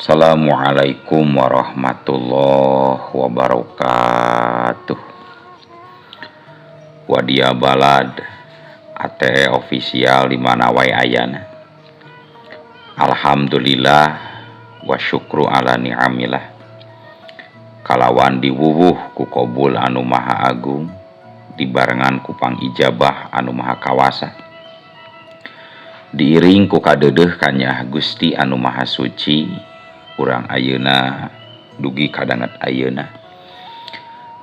Assalamualaikum warahmatullahi wabarakatuh. Wadia Balad ATE official di mana wae ayana. Alhamdulillah wa syukru ala ni'amillah. Kalawan diwuwuh ku kobul anu maha agung, dibarengan ku pangijabah anu maha kawasa. Diiring ku kadeudeuh kanyah Gusti anu maha suci. Urang ayeuna dugi kadanget ayeuna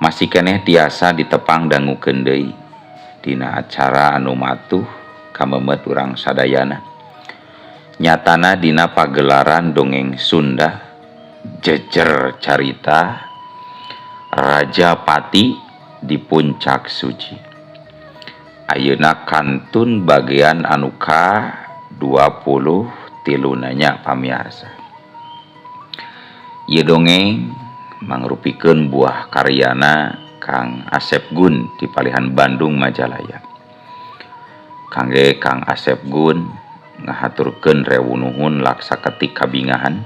masih keneh tiasa ditepang dangukeun deui dina acara anu matuh kamemet urang sadayana, nyatana dina pagelaran dongeng Sunda jejer carita Raja Pati di Puncak Suci. Ayeuna kantun bagian anu ka 23 nanya pamiarsa. Ieu dongeng mangrupikeun buah karyana Kang Asep Gun di Palihan Bandung Majalaya. Kangge Kang Asep Gun ngahaturkeun rewu nuhun laksa ketik kabingahan.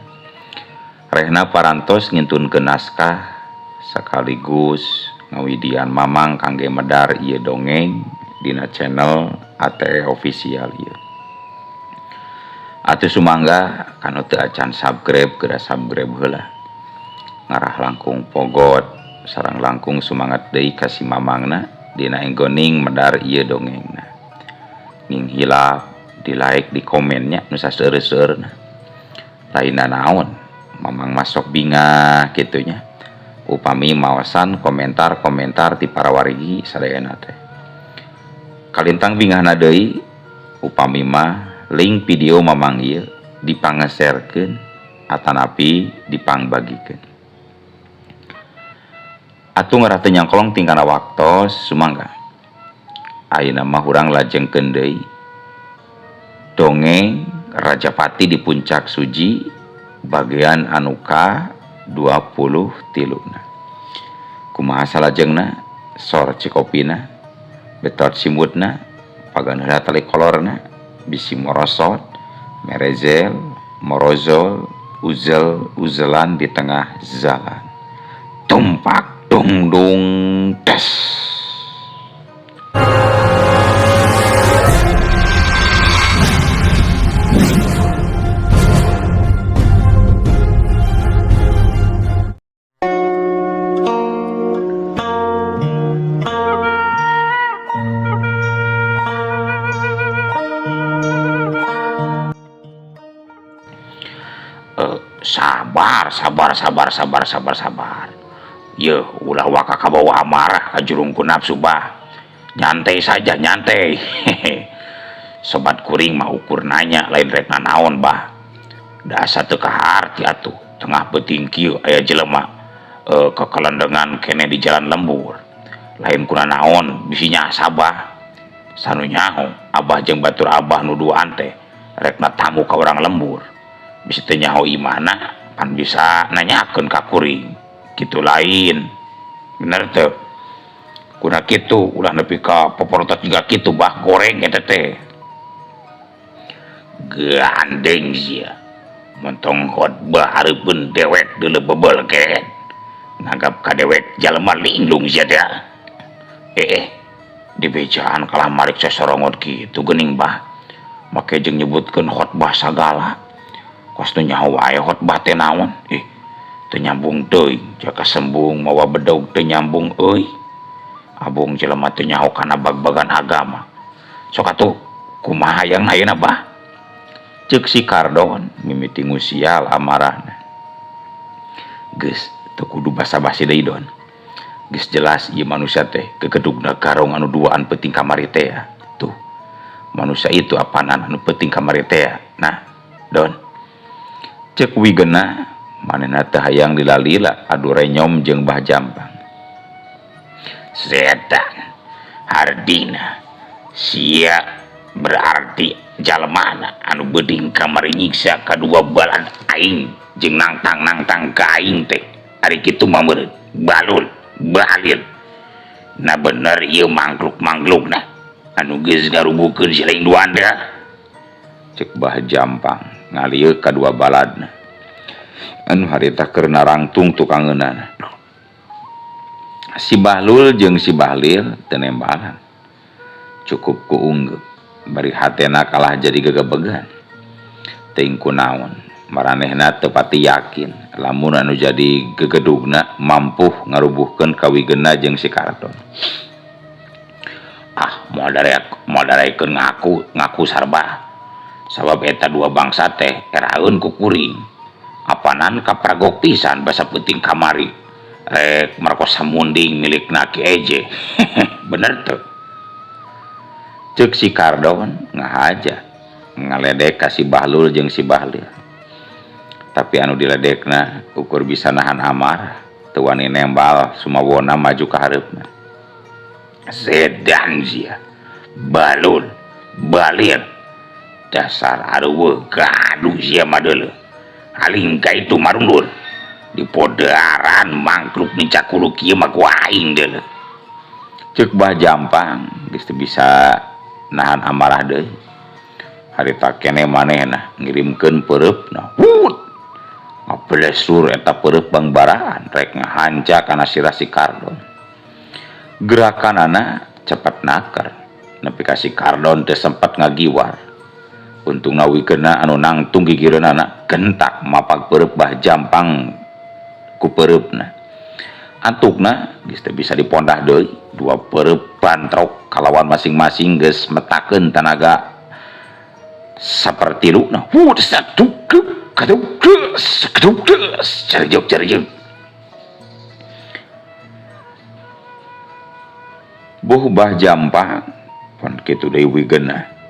Rehna parantos ngintunkeun naskah sekaligus ngawidian mamang kangge medar ieu dongeng dina channel ATE official ieu. Atuh sumangga kanu teu acan subscribe geura subscribe heula. Ngarah langkung pogot sareng langkung sumangat deui ka si mamangna dina enggoning medar ieu dongengna. Ning hilap di like di komennya nu saseueur-seueurna. Lainna naon mamang masok bingah kitu nya. Upami maosan komentar-komentar ti para wargi sadayana teh. Kalintang bingahna deui upami mah link video mamang ieu dipangeserkeun atanapi dipangbagikeun. Atuh ngarah teu nyangkolong tingkana waktos sumangga. Ayeuna mah urang lajengkeun deui dongeng Raja Pati di Puncak Suci bagian anu ka 23 na. Kumaha salajengna sor cikopina betot simutna pagan heula tali kolorna bisi morosot, merezel, morozol, uzel, uzelan di tengah jalan. Tumpak, dung, dung, tes. Sabar, sabar, sabar, sabar, sabar, sabar. Yeuh, ulah waka kabawa amarah kajurung ku nafsu bah. Nyantai saja, nyantai. Sobat kuring mah ukur nanya lain rek nanaon bah. Dasa teu kaharti atuh, tengah peuting kieu aya jelema kekelendengan kene di jalan lembur. Lain ku nanaon bisi nyasa bah. Sanu nyaho abah jeung batur abah nu duaan teh rekna tamu ka urang lembur. Bisi teu nyaho imana pan bisa nanyakeun ka kuring. Kitu lain. Bener teu? Kuna kitu ulah nepi ka poporotot juga kitu bah goreng eta teh. Gandeng sia. Montong khotbah hareupeun dewek deuleu bebel ke. Nganggap ka dewek jalma linglung sia teh. Dibejaan kalah malik sasorongot kitu geuning bah. Make jeung nyebutkeun khotbah sagala. Kos teu nyaho wae khotbah teh naon. Teu nyambung teuing, jaka sembung mawa bedog teu nyambung euy. Abung jelema teu nyaho kana bag-bagan agama. Sok atuh kumaha hayang ayeuna bah? Ceuk si Kardon mimiti ngusial amarahna. Geus teu kudu basa-basi deui don. Geus jelas ieu manusia teh gegedugna garong anu duaan peuting kamari teh ya. Tuh. Manusia itu apanan anu peuting kamari teh ya. Nah, don. Ceuk wigena manehna teh hayang dilalila adu renyom jeung Bah Jampang. Setan hardina sia berarti jalmana anu beuting kamari nyiksa kadua balad aing jeung nangtang-nangtang ka aing teh. Ari kitu mah meureun balul balil. Nah bener ieu mangkluk-mangklukna anu geus ngarubukeun si lain duaan teh. Ceuk Bah Jampang ngalieu kadua baladna. Anu harita keur narangtung tukangeunana. Si Bahlul jeung si Bahlil teu nembalan. Cukup ku unggeuk bari hatena kalah jadi gegebegan. Teuing kunaon maranehna teu pati yakin lamun anu jadi gegedugna mampuh ngarubuhkeun kawigena jeung si Kardon. Ah, moal daraekeun ngaku ngaku sarba. Sabab eta dua bangsa teh eraeun ku kuring. Apanan kapragok pisan basa peuting kamari. Rek markosa munding milikna Ki Eje. Bener teu? Ceuk si Kardon ngahaja ngaledek ka si Bahlul jeung si Bahlil. Tapi anu diledekna ukur bisa nahan amarah, teu wani nembal sumawona maju ka hareupna. Sedan sia. Bahlul, Bahlil. Dasar areuweuh gaduh sia mah deuleuh. Aling ka itu marundur. Di podaran mangkluk nincakulu kieu mah ku aing deuleuh. Ceuk Bah Jampang geus teu bisa nahan amarah deui. Harita keneh manehna ngirimkeun peureupna. Wut! Ngablesur eta peureup bangbaraan rek ngahanca kana sirah si Kardon. Gerakanana cepet naker nepi ka si Kardon teu sempet ngagiwar. Untungna wigena anu nangtung gigireunana gentak mapag peureup Bah Jampang ku peureupna. Antukna geus teu bisa dipondah deui, dua peureup bantrok kalawan masing-masing geus metakeun tanaga sapertiluna. Wut satu kaduk kaduk carijog carijog. Boh Bah Jampang pan kitu deui wigena.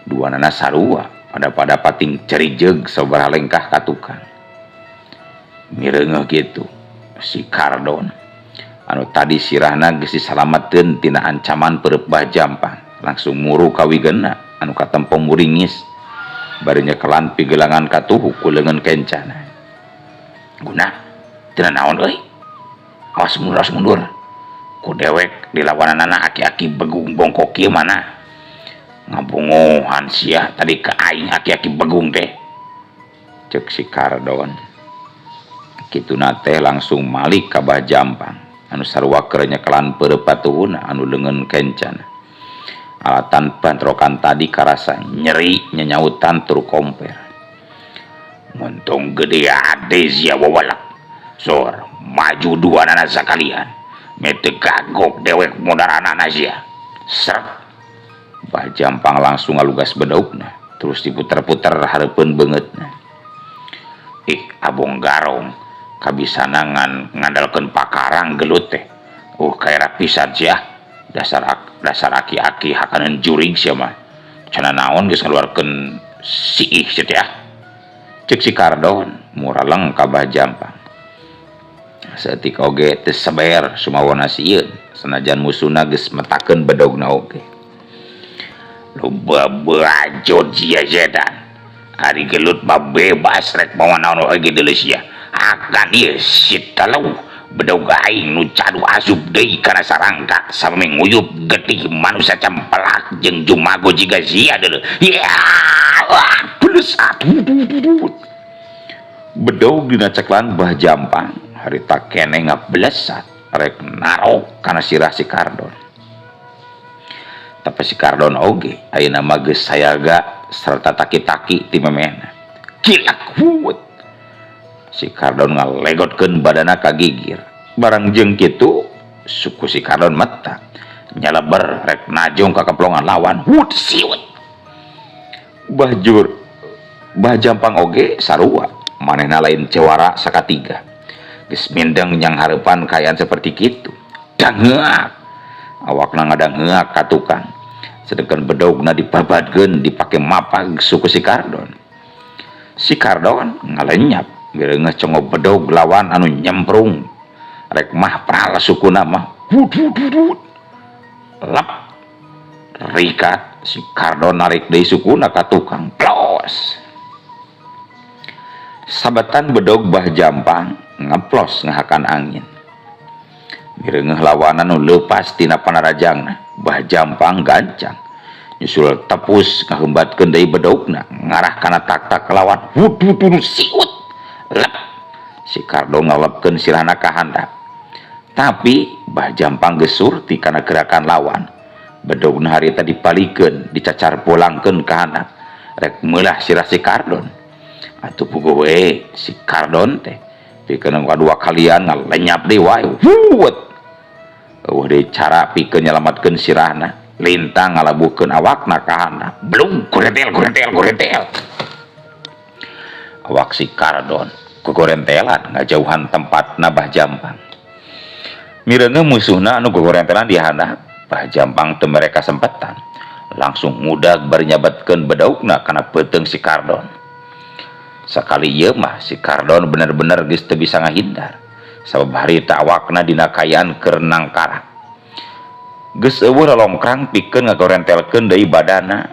Duanana sarua pada-pada pating cerijeug sabaraha lengkah ka tukang. Mireungeuh kitu si Kardon anu tadi sirahna geus disalametkeun tina ancaman peureub Bah Jampang langsung muru ka wigena anu katempo muringis bari nyekelan pigelangan katuhu ku leungeun kencana. Guna tina naon euy? Awas mundur, awas mundur. Ku dewek dilawananana aki-aki begung bongkok kieu mana? Ngabunguhan sia tadi ka aing aki-aki begung teh. Ceuk si Kardon. Kituna teh langsung malik ka Bah Jampang anu sarua keur nyekelan peureub patuhuna anu leungeun kencana. Alatan bantrokan tadi karasa nyeri nyenyautan tur komper. Muntung gede ade sia wawalak. Sor maju duanana sakalian. Mete kagok dewek modaranana sia. Seret. Bah Jampang langsung ngalugas bedogna, terus diputer-puter hareupeun beungeutna. Ih, abong garong kabisana ngan ngandalkeun pakarang gelut teh. Kaera pisan sia. Dasar dasar aki-aki hakaneun jurig sia mah. Cenah naon geus ngaluarkeun siih sia teh ah. Ceuk si Kardon muraleng ka Bah Jampang. Saeutik oge teu seber sumawona sieun sanajan musuhna geus metakeun bedogna oge. Loba bajot sia setan. Ari gelut mah bebas rek mawa naon oge deuleu sia. Akan ieu si telu bedog aing nu cadu asup deui kana sarangka sameme nguyup getih manusia cempelak jeung jumago jiga sia deuleu. Ya, wah, beles atuh. Bedog dina ceklan Bah Jampang harita keneh ngablesat rek narok kana sirah si Kardon. Tapi si Kardon oge ayeuna mah geus sayaga serta taki-taki ti memehna. Kilak huut. Si Kardon ngalegotkeun badana ka gigir. Barang jeung kitu suku si Kardon meta nyaleber rek najong ka keplongan lawan. Hut siut. Bahjur Bah Jampang oge sarua manehna lain cewara sakatiga. Geus mindeng nyang hareupan kaayaan seperti kitu. Dangeak. Awakna ngadangheak ka tukang. Sedengkeun bedogna dibabadkeun dipake mapag suku si Kardon. Si Kardon ngalenyap mireungeuh congo bedog lawan anu nyemprung. Rek mahpral sukuna mah. Wut wut wut wut. Lep. Rikat si Kardon narik deui sukuna ka tukang. Plos. Sabetan bedog Bah Jampang ngeplos ngahakan angin. Mireungeuh lawanan nu leupas tina panarajangna, Bah Jampang gancang. Nyusul tepus ngaheumbatkeun deui bedogna, ngarah kana tak-tak lawan. Wut wut wut siut. Lep. Si Kardon ngalepkeun sirahna ka handap. Tapi Bah Jampang geus surti kana gerakan lawan. Bedogna harita dibalikeun, dicacar bolangkeun ka handap. Rek meulah sirah si Kardon. Atuh puguh we si Kardon teh. Pikeun kadua kalian ngalenyap deui wae. Wuut. Eueuh deui cara pikeun nyalamatkeun sirahna. Lintang ngalabuhkeun awakna ka handap. Blung gorentel gorentel gorentel. Awak si Kardon gogorentelan ngajauhan tempatna Bah Jampang. Mireungeum musuhna anu gogorentelan di handap, Bah Jampang teu mere kasempetan. Langsung ngudag bari nyabetkeun bedogna kana peuteung si Kardon. Sakali ieu mah si Kardon bener-bener geus teu bisa ngahindar. Sabab harita awakna dina kaayaan keur nangkarak. Geus eueuh lolongkrang pikeun ngagorentelkeun deui badana.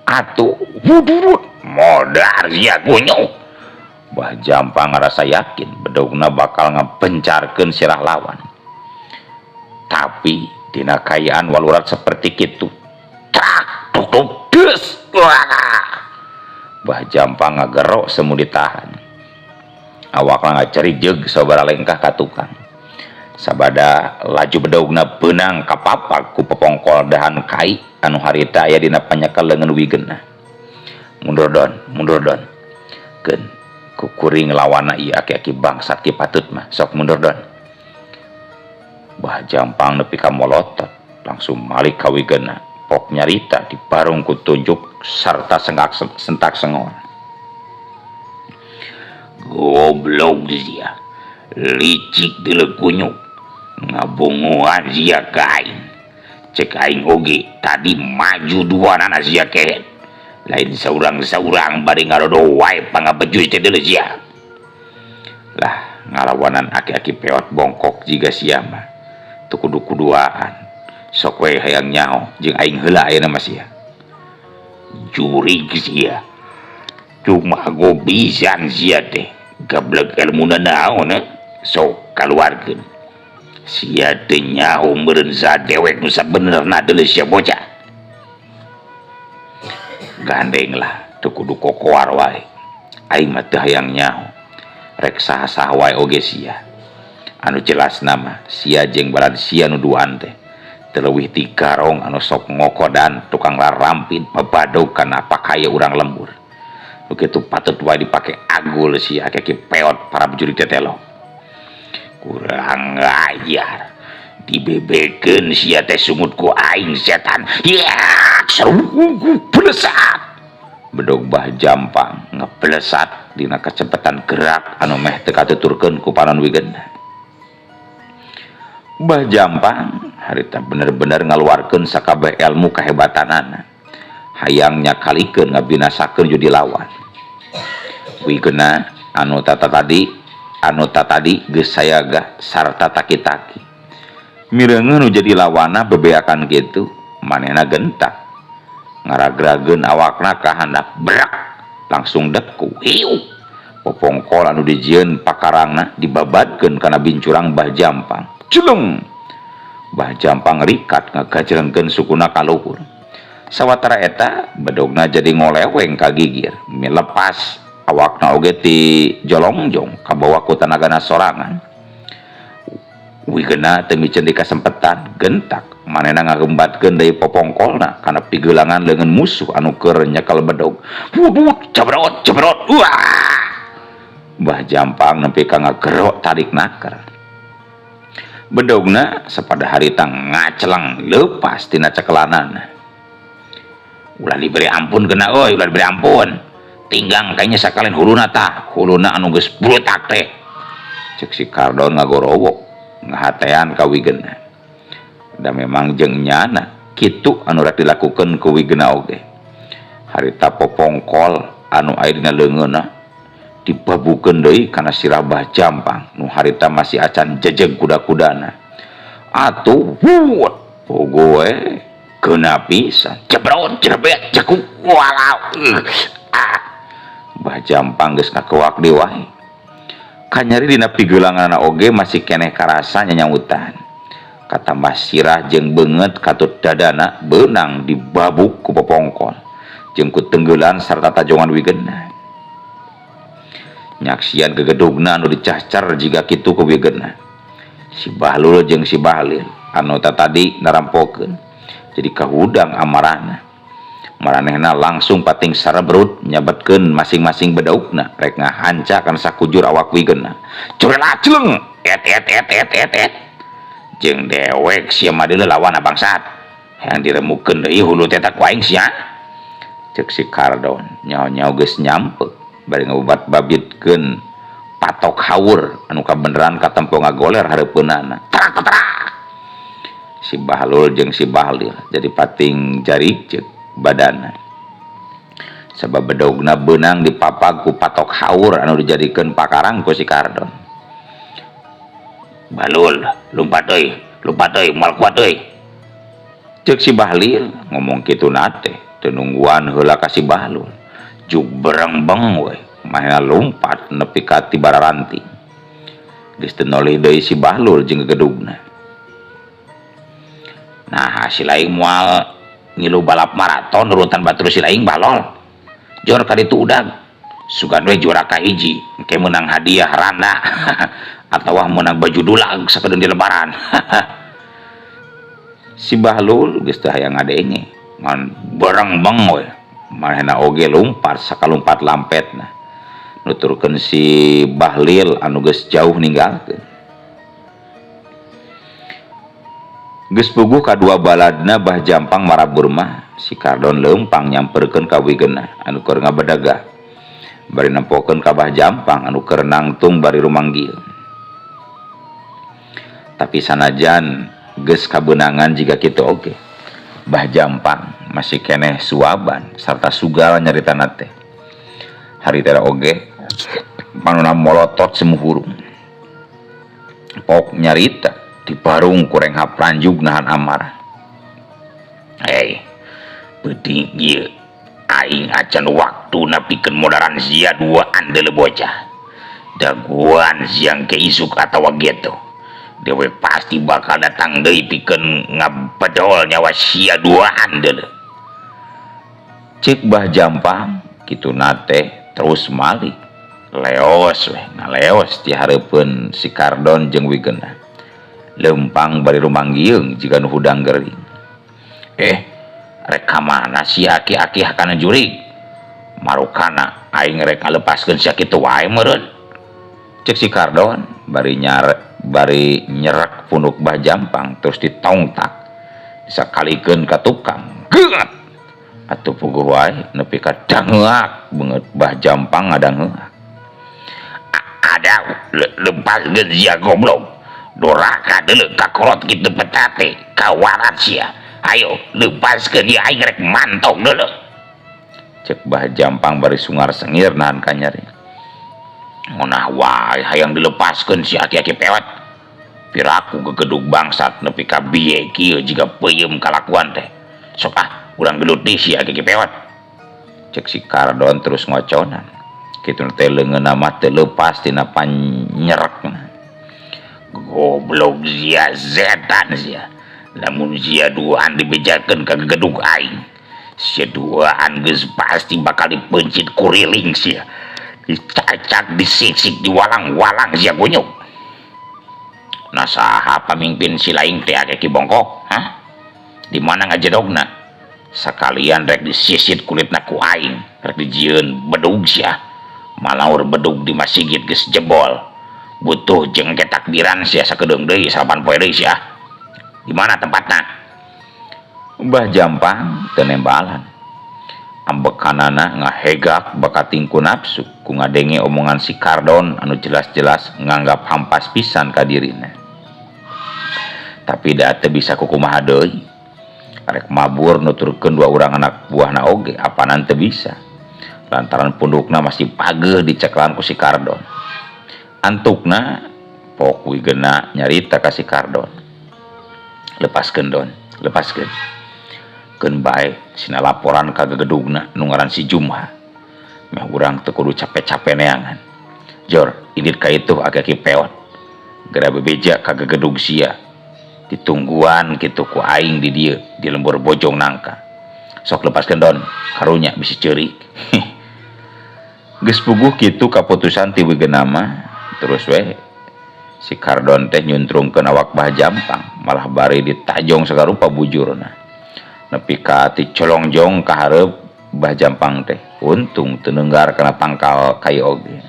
Atuh wudurut modar sia kunyuk. Bah Jampang ngarasa yakin bedogna bakal ngabencarkeun sirah lawan. Tapi dina kaayaan walurat seperti kitu, trak tuk tuk des. Wah. Bah Jampang ngagero semu ditahan. Awakna ngacerijeg sabara lengkah ka tukang. Sabada laju bedogna beunang kapapak ku popongkol dahan kai anu harita aya dina panyekel leungeun wigena. Mundur Don, mundur Don. Keun kukuring lawanna ieu aki-aki bangsat ki patut mah, sok mundur Don. Bah Jampang nepi ka molotot, langsung malik ka wigena, pok nyarita dibarung ku tunjuk sarta sengak sentak sengor. Goblok sia, licik deuleu kunyuk, ngabongoan sia ka aing. Cek aing oge tadi maju duanana sia kehed. Lain saurang-saurang bari ngarodo wae pangabejus teh deuleu sia. Lah ngalawanan aki-aki peot bongkok jiga sia mah. Teu kudu-kuduaan. Sok we hayang nyaho jeung aing heula ayeuna mah sia. Jurig sia. Cuma gobisan sia teh. Gablek elmuna naon eh? Sok kaluarkeun. Sia teu nyaho meureun sadewek nu sabenerna deuleu sia bocah. Gandeng lah teu kudu kokoar wae. Aing mah teu hayang nyaho. Rek saha-saha wae oge sia. Anu jelas nama sia jeung balad sia nu duaan teh teu leuwih ti garong anu sok ngokodan tukang larampit babadog kana pakaya urang lembur. Nu kitu patut wae dipake agul sia aki-aki peot para jurig tetelo. Kurang ajar. Dibebekeun sia teh sungut ku aing setan. Ya, seru blesat. Bedog Bah Jampang ngeblesat dina kecepatan gerak anu meh teu katuturkeun ku panon wigena. Bah Jampang harita bener-bener ngaluarkeun sakabeh ilmu kehebatanana. Hayang nyakalikeun ngabinasakeun judi lawan. Wigena anu tata tadi anu tatadi geus sayaga sarta taki-taki. Mireungeun nu jadi lawanna bebeakan kitu, manehna gentak. Ngaragrageun awakna ka handap brak langsung deku. Hiu. Popongkol anu dijieun pakarangna dibabadkeun kana bincurang Bah Jampang. Jeleng. Bah Jampang rikat ngagajrengkeun sukuna ka luhur. Sawatara eta bedogna jadi ngoleweng ka gigir, milepas awakna oge ti jolongjong kabawa ku tanagana sorangan. Wigena teu miceun di kasempetan, gentak manehna ngagembatkeun deui popongkolna kana pigelangan leungeun musuh anu keur nyekel bedog. Wudut jebrot jebrot. Wah! Bah Jampang nepi ka ngagero tarik naker. Bedogna sapada harita ngaceleng leupas tina cekelanana. Ulah diberi ampun kena euy, ulah diberi ampun. Tinggang kayaknya sakalian huluna tah, huluna anu geus brutak teh. Cek si Kardon ngagorowok, ngahatean ka wigena. Da memang jeung nyana kitu anu rek dilakukeun ku wigena oge. Harita popongkol anu aya dina leungeunna dibabukeun deui kana sirah Bah Jampang nu harita masih acan jejeg kuda-kudana. Atuh wuut pogo we geuna pisan. Jebrot jrebet jekuk walau. Ah. Bah Jampang geus ngakewak deui wae. Kanyari dina pigelanganna oge masih keneh karasa nyanyautan. Katambah sirah jeung beungeut katut dadana beunang dibabuk ku popongkol jeung ku tenggelan sarta tajongan wigena. Nyaksian gegedugna anu dicahcar jiga kitu ku wigena. Si Bahlul jeung si Bahlil anu tatadi narampokeun. Jadi kahudang amarahna. Maranehna langsung pating sarebrut nyabetkeun masing-masing bedaukna rek ngahanca kana sakujur awak wigena. Curelacleng et et et et et et. Jeung dewek sia mah deuleu lawan bangsat. Hayang diremukeun deui hulu teh ku aing sia. Ceuk si Kardon nyaho-nyaho geus nyampe bari ngababat-babitkeun patok haur anu kabeneran katempo ngagoler hareupeunana. Trak trak. Si Bahlul jeung si Bahlil jadi pating jarik ceuk badana. Sabab bedogna beunang dipapag ku patok haur anu dijadikeun pakarang ku si Kardon. Bahlul, lumpat euy, moal kuat euy. Ceuk si Bahlil ngomong kituna teh teu nungguan heula ka si Bahlul. Jug berengbeng we, manehna lumpat nepi ka tibararanting. Geus teu noleh deui si Bahlul jeung gegedugna. Nah, si laing moal ngilu balap maraton nurutan batur si laing balol. Jor ka ditu udag. Sugan we juara kahiji, engke meunang hadiah randa atawa meunang baju dulag sakedeung di lebaran. Si Bahlul geus teu hayang ngadenge, ngan berengbeng we. Manehna oge lumpat sakalumpat lampetna. Nuturkeun si Bahlil anu geus jauh ninggalkeun. Geus puguh kadua baladna Bah Jampang marabur mah, si Kardon leumpang nyamperkeun ka wigena anu keur ngabedegah. Bari nempokeun ka Bah Jampang anu keur nangtung bari rumanggil. Tapi sanajan geus kabeunangan jiga kitu oge, Bah Jampang masih keneh suaban sarta sugal nyaritana teh. Harita oge panona molotot semuhurung. Pok nyarita dibarung kureng hapranjug nahan amarah. Hei, peuting ieu aing acan waktuna pikeun modaran sia duaan deuleu bocah. Daguan siang ke isuk atawa geto. Dewe pasti bakal datang deui pikeun ngabedol nyawa sia duaan deuleu. Ceuk Bah Jampang kituna teh terus malik. Leos weh, ngaleos di hareupeun si Kardon jeung wigena. Leumpang bari rumanggieung jiga nu hudang gering. Rek ka mana si aki-aki hakana jurig? Marukana aing rek ngalepaskeun sia kitu wae meureun. Ceuk si Kardon bari bari nyerek punuk Bah Jampang terus ditongtak. Disakalikeun ka tukang. Geut! Atuh puguh wae nepi ka dangeak beungeut Bah Jampang ngadangeak. Ada lepaskeun sia goblok. Doraka deuleu kakolot kitu petate kawarat sia. Ayo lepaskeun ieu aing rek mantog deuleu. Ceuk Bah Jampang bari sungar sengir nahan kanyari. Ngonah wae hayang dilepaskeun si aki-aki pewet. Piraku gegedug bangsat nepi ka biye kieu jiga peuyeum kalakuan teh. Sok ah urang gelut deui si aki-aki pewet. Ceuk si Kardon terus ngoconan. Kitu teh leungeunna mah teu leupas tina panyerekna. Goblok sia setan sia. Lamun sia duaan dibejakeun ka gegedug aing, sia duaan geus pasti bakal dipeuncit kuriling sia. Dicacak, disisik, diwalang-walang sia kunyuk. Nah saha pamimpin si laing teh aki bongkok? Hah? Di mana ngajedogna? Sakalian rek disisit kulitna ku aing, rek dijieun bedug sia. Malaur bedug di masjid geus jebol. Butuh jeung ke takbiran sia sakedeung deui salapan poe deui sia. Di mana tempatna? Bah Jampang teu nembalan. Ambekanana ngahegak bakating ku nafsu ku ngadenge omongan si Kardon anu jelas-jelas nganggap hampas pisan ka dirina. Tapi da teu bisa kukumaha deui. Rek mabur nuturkeun dua urang anak buahna oge apanan teu bisa. Lantaran pundukna masih pageuh diceklan ku si Kardon. Antukna pok wigena nyarita ka si Kardon. Lepaskeun Don, lepaskeun. Keun bae sina laporan ka gegedugna nu ngaran si Jumha. Meh urang teu kudu capek-capek neangan. Jor, indit ka itu aki-aki pewot. Geura bebeja ka gegedug sia. Ditungguan kitu ku aing di dieu di lembur Bojong Nangka. Sok lepaskeun Don, karunya bisi ceurik. Geus puguh kitu kaputusan ti Wigena mah terus we si Kardon teh nyuntrungkeun awak Bah Jampang malah bari ditajong sagarupa bujurna. Nepi ka ticolongjong ka hareup Bah Jampang teh untung teu neunggar kana tangkal kai oge.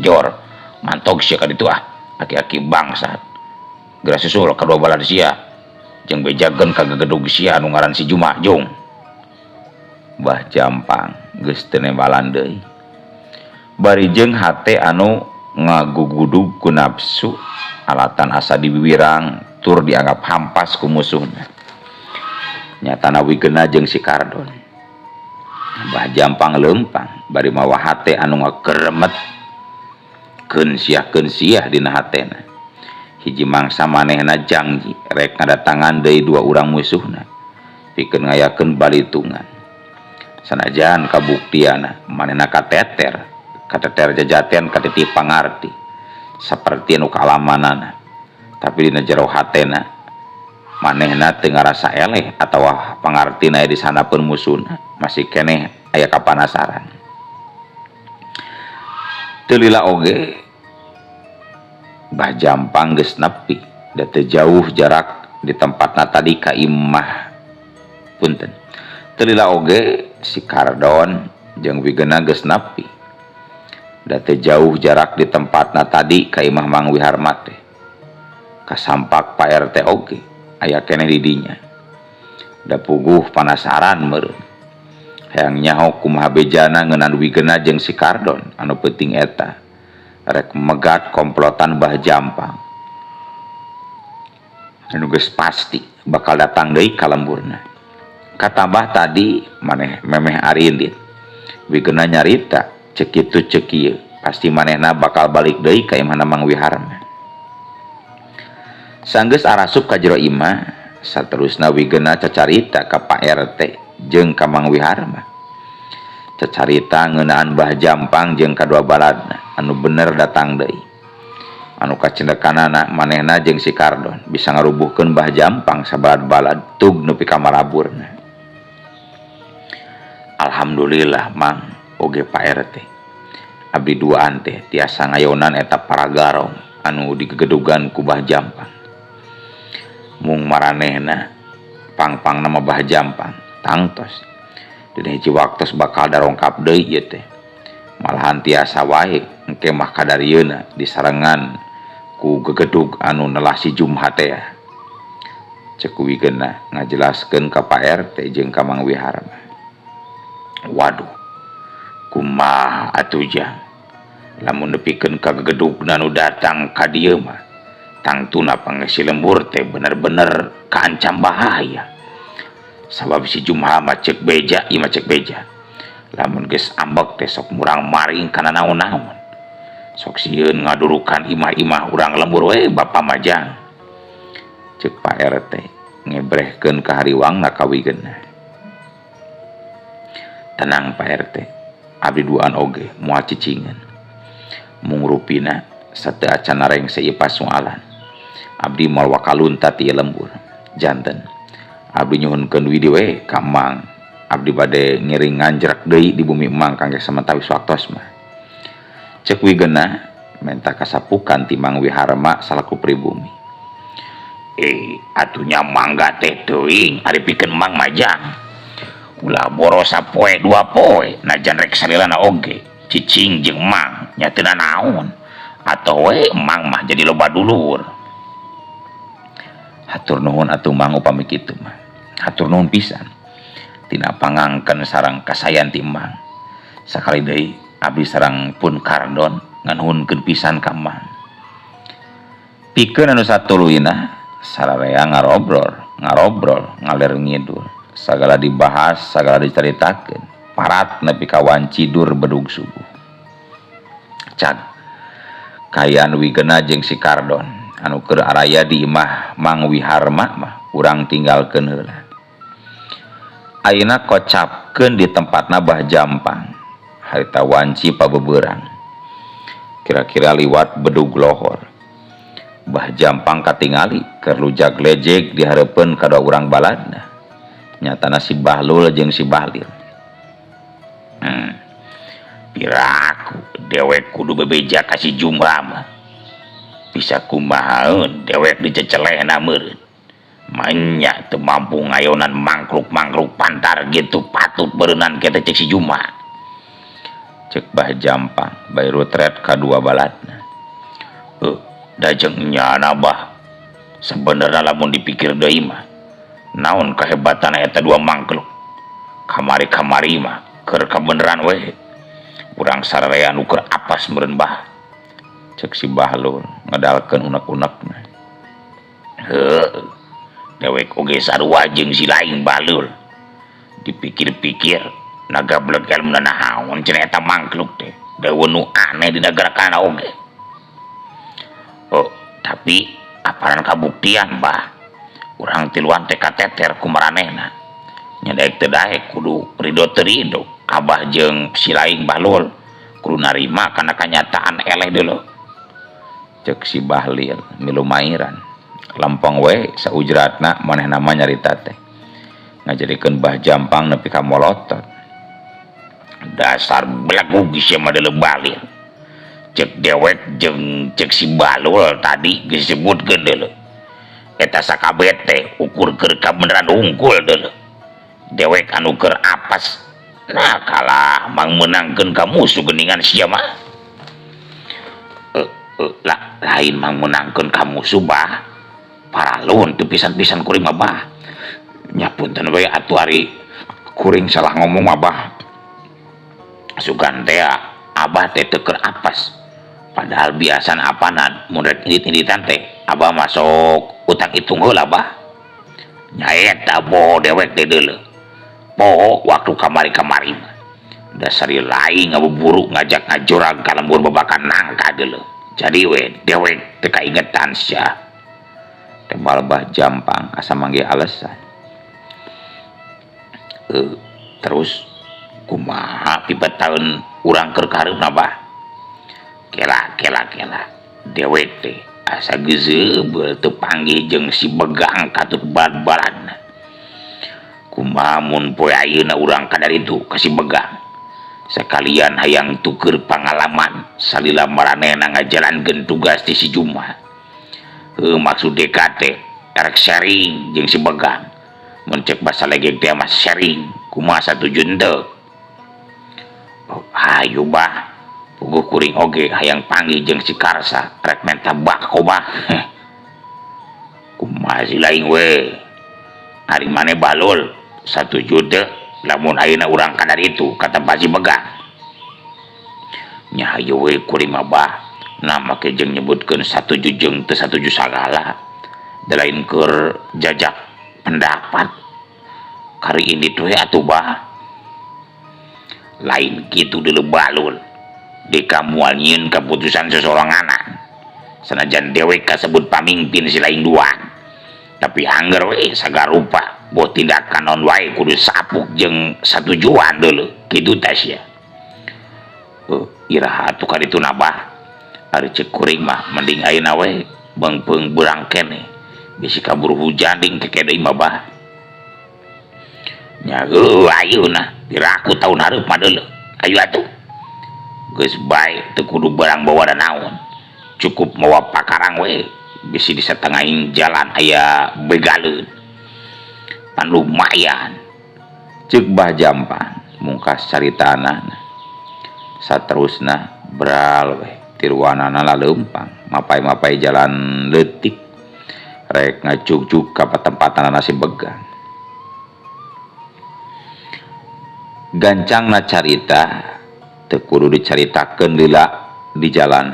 Jor, mantog sia ka ditu ah, aki-aki bangsat. Geura susul kadua balad sia jeung bejakeun ka gegedug sia anu ngaran si Juma jung. Bah Jampang geus teu nembalan deui. Bari jeung hate anu ngagugudug ku nafsu alatan asa diwiwirang tur dianggap hampas ku musuhna. Nyatana Wigena jeung si Kardon. Bah Jampang leumpang bari mawa hate anu ngageremet keun siah-keun siah dina hatena. Hiji mangsa manehna jangji rek ngadatangan deui dua urang musuhna pikeun ngayakeun balitungan. Sanajan kabuktianna manehna kateter, kateter jajaten katitih pangarti saperti nu kaalamanana. Tapi dina jero hatena manehna teu ngarasa eleh atawa pangartina aya di sandapeun musuhna masih keneh aya kapanasaran. Teu lila oge Bah Jampang geus nepi da teu jauh jarak di tempatna tadi ka imah punten. Teu lila oge si Kardon jeung Wigena geus nepi da teu jauh jarak di tempatna tadi ka imah Mang Wiharma teh. Kasampak Pak RT oge aya keneh di dinya. Da puguh panasaran meureun. Hayang nyaho kumaha bejana ngeunaan Wigena jeung si Kardon anu peuting eta rek megat komplotan Bah Jampang anu geus pasti bakal datang deui ka lemburna. Katambah tadi maneh memeh arindit Wigena nyarita cek kitu cek kieu pasti manehna bakal balik deui ka imahna Mang Wiharma. Sanggeus arasup ka jero imah saterusna Wigena cacarita ka Pak RT jeung ka Mang Wiharma. Cacarita ngeunaan Bah Jampang jeung kadua baladna anu bener datang deui. Anu kacendekanana manehna jeung si Kardon bisa ngarubuhkeun Bah Jampang sabalad-balad tug nepi ka maraburna. Alhamdulillah Mang oge Pak RT. Abdi duaan teh tiasa ngayonan eta paragarong anu digegedugan ku Bah Jampang. Mung maranehna pang-pang nama Bah Jampang tangtos dina hiji waktos bakal darongkap deui ieu teh. Malahan tiasa wae engke mah kadarieuna disarengan ku gegedug anu nelah si Jumha teh. Cek Wigena ngajelaskeun ka Pak RT jeung ka Mang Wiharma. Waduh, kumaha atuh jang lamun nepikeun ka gegedugna nu datang ka dieu mah tangtuna pangesi lembur teh bener-bener kaancam bahaya. Sabab si Jumha mah cek beja, ieu mah cek beja. Lamun geus ambek teh sok murang maring kana naon-naon. Sok sieun ngadurukan imah-imah urang lembur we bapa mah jang. Cek Pak RT ngebrehkeun ka hariwangna ka Wigena. Tenang Pak RT, abdi duaan oge moal cicingeun. Mung rupina sateu acan narengse ieu pasualan. Abdi moal wakalunta ti ieu lembur. Janten abdi nyuhunkeun widi we ka Mang. Abdi bade ngiring nganjrek deui di bumi Mang kangge samentawis waktos mah. Cek Wigena menta kasapukan ti Mang Wiharma salaku pribumi. Atuh nya mangga teh teuing ari pikeun Mang mah jang. Ulah boros sapoe dua poe najan rek salilana oge cicing jeung Mang nya teu nanaon atoh we Mang mah jadi loba dulur. Hatur nuhun atuh Mang upami kitu mah. Hatur nuhun pisan tina pangangken sareng kasayan ti Mang. Sakali deui abdi sareng pun Kardon nganuhunkeun pisan ka Mang. Pikeun anu satuluyna sararea ngarobrol, ngarobrol, ngaler ngidul. Sagala dibahas, sagala dicaritakeun. Parat nepi ka wanci dur bedug subuh. Cag kaayaan Wigena jeung si Kardon anu keur araya di imah Mang Wiharma mah urang tinggalkeun heula. Ayeuna kocapkeun di tempatna Bah Jampang. Harita wanci pabeberang. Kira-kira liwat bedug lohor. Bah Jampang katingali keur lujag lejeg di hareupeun kadua urang baladna. Nyatana si Bahlul jeung si Bahlil. Piraku dewek kudu bebeja ka si Jumra mah. Bisa kumahaeun dewek dicecelehna meureun. Manya teu mampu ngayonan mangkluk-mangkluk pantar gitu patut beureunan kieu teh cek si Juma. Cek Bah Jampang bari rutret kadua baladna. Da jeung nyana bah. Sebenarnya lamun dipikir deui mah naon kehebatan eta dua mangkluk. Kamari-kamari mah keur kabeneran we. Urang sararea nu keur apas meureun bah. Cek si Bahlul ngedalkeun unek-unekna. Heuh. Dewek oge sarua jeung si laing Bahlul. Dipikir-pikir nagableg elmuna naon cenah eta mangkluk teh. Dewe nu aneh dina gerakanna oge. Oh, tapi aparan kabuktian bah. Urang tiluan teh kateter ku maranehna. Nya daek teu daek kudu ridho teu ridho. Abah jeung si laing Bahlul kudu narima kana kanyataan eleh deuleu. Cek si Bahlil milu mairan. Lempeng we saujratna manehna mah nyarita teh. Ngajadikeun Bah Jampang nepi ka molotot. Dasar belegug sia mah deuleu Bahlil. Cek dewek jeung cek si Bahlul tadi geus disebutkeun deuleu. Eta sakabeh teh ukur keur kabeneran unggul deuleu. Dewek anu keur apes nah kalah mangmeunangkeun ka musuh geuningan sia mah. Lah lain mangmeunangkeun ka musuh bah. Paralun teu pisan-pisan kuring mah bah. Nya punten we atuh ari kuring salah ngomong mah bah. Sugan teh abah teh teu keur apes. Padahal biasana apanan mun rek indit-inditan teh abah mah sok utang hitung heula bah. Nya eta boho dewek teh deuleu. Poho waktu kamari-kamari mah. Dasar laing ngabuburu ngajak ngajorag ka lembur babakan nangka deuleu. Jadi we dewek teu kaingetan sia. Tembal Bah Jampang asa manggih alesan. Terus kumaha pipetaeun urang keur kahareupna bah? Kela kela kela dewek teh asa geuseubeul teu panggih jeung si Begang katut balad-baladna. Kumaha mun poe ayeuna urang ka daritu ka si Begang. Sakalian hayang tuker pangalaman salila maranehna ngajalankeun tugas ti si Juma. Heuh maksud deka teh erek sharing jeung si Begang. Mun cek basa legeg teh mah sharing kumaha satuju henteu. Oh, hayu bah. Puguh kuring oge hayang panggih jeung si Karsa rek menta bako bah. Kumaha si laing we. Ari maneh Bahlul satuju teu lamun ayeuna urang ka daritu ka tempat si Begang. Nya hayu we kuring mah bah. Nah make jeung nyebutkeun satuju jeung teu satuju sagala. Da lain keur jajak pendapat. Kari indit we atuh bah. Lain kitu deuleu Bahlul. Deka moal nyieun kaputusan sesoranganan. Sanajan dewek kasebut pamimpin si laing duaan. Tapi angger we sagarupa boh tindakan naon wae kudu sapuk jeung satujuan deuleu. Kitu teh sia. Iraha atuh ka ditu na bah. Ari ceuk kuring mah mending ayeuna we beungpeung beurang keneh. Bisi kabur hujan ding keke deui mah bah. Nya heueuh ayeuna piraku taun hareup mah deuleu. Ayu atuh. Geus bae teu kudu barang bawa naon. Cukup mawa pakarang we bisi di satengahing jalan aya begaleun. Pan lumayan. Ceuk Bah Jampang mungkas caritana. Saterusna bral we tiruanana laleumpang mapai-mapai jalan leutik rek ngacugjug ka patempatanana si Begang. Gancangna carita teu kudu dicaritakeun lila di jalan.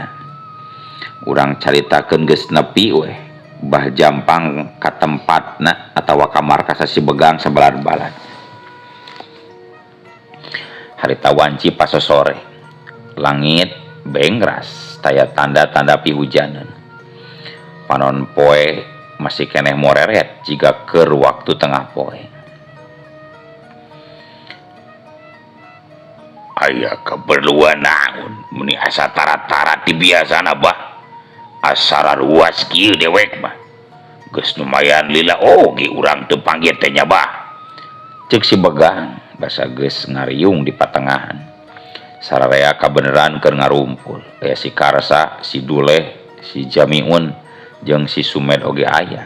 Urang caritakeun geus nepi we Bah Jampang ka tempatna atawa ka markas si Begang sabalan-balan. Harita wanci pasosore. Langit bengras taya tanda-tanda pihujaneun. Panon poe masih keneh moreret jiga keur waktu tengah poe. Aya keperluan naon meni asa tara-tara ti biasana bah. Asa raruas kieu dewek mah. Geus lumayan lila oge urang teu panggih teh nya bah. Ceuk si Begang basa geus ngariung di patengahan. Sararea kabeneran keur ngarumpul. Aya si Karsa, si Duleh, si Jamiun jeung si Sumed oge aya.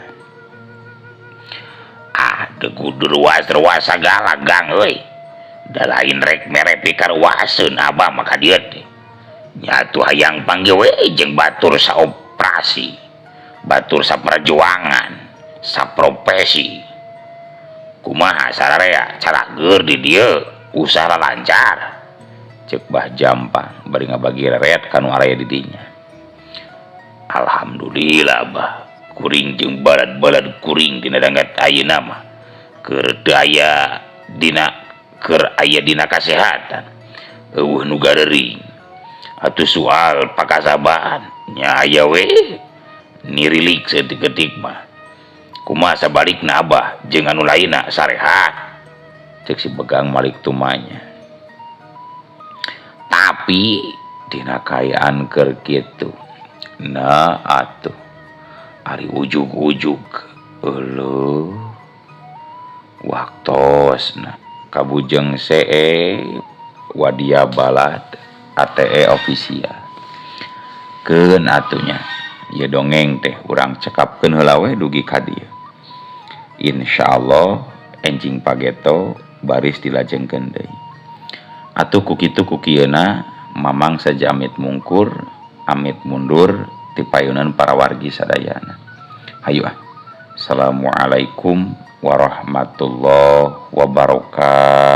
Ah, degudur ruas-ruas sagala gang euy. Da lain rek mere pikaruaseun abah mah ka dieu teh. Nya atuh hayang panggih we jeung batur saoprasi, batur saperjuangan, saprofesi. Kumaha sararea calageur di dieu usaha lancar. Cek Bah Jampang bari ngabagi reret ka nu araya di dinya. Alhamdulillah bah, kuring jeung balad-balad kuring dina dangat ayeuna mah keur teu aya dina keur aya dina kasehatan. Eueuh nu gareuring. Atuh soal pakasabaan nya aya we nirilik saeutik-eutik mah. Kumaha sabalikna abah jeung anu lainna sarehat. Cek si Begang malik tumanya. Tapi dina kaayaan keur kitu nah atuh ari ujug-ujug euleuh waktosna kabujeng see wadia balad ATE official keun atuh nya ieu dongeng teh urang cekapkeun heula we dugi ka dieu. Insyaallah enjing pageto baris dilajengkeun deui. Atuh ku kitu ku kieuna Mamang saja amit mungkur amit mundur ti payunan para wargi sadayana. Hayu ah. Assalamualaikum warahmatullahi wabarakatuh.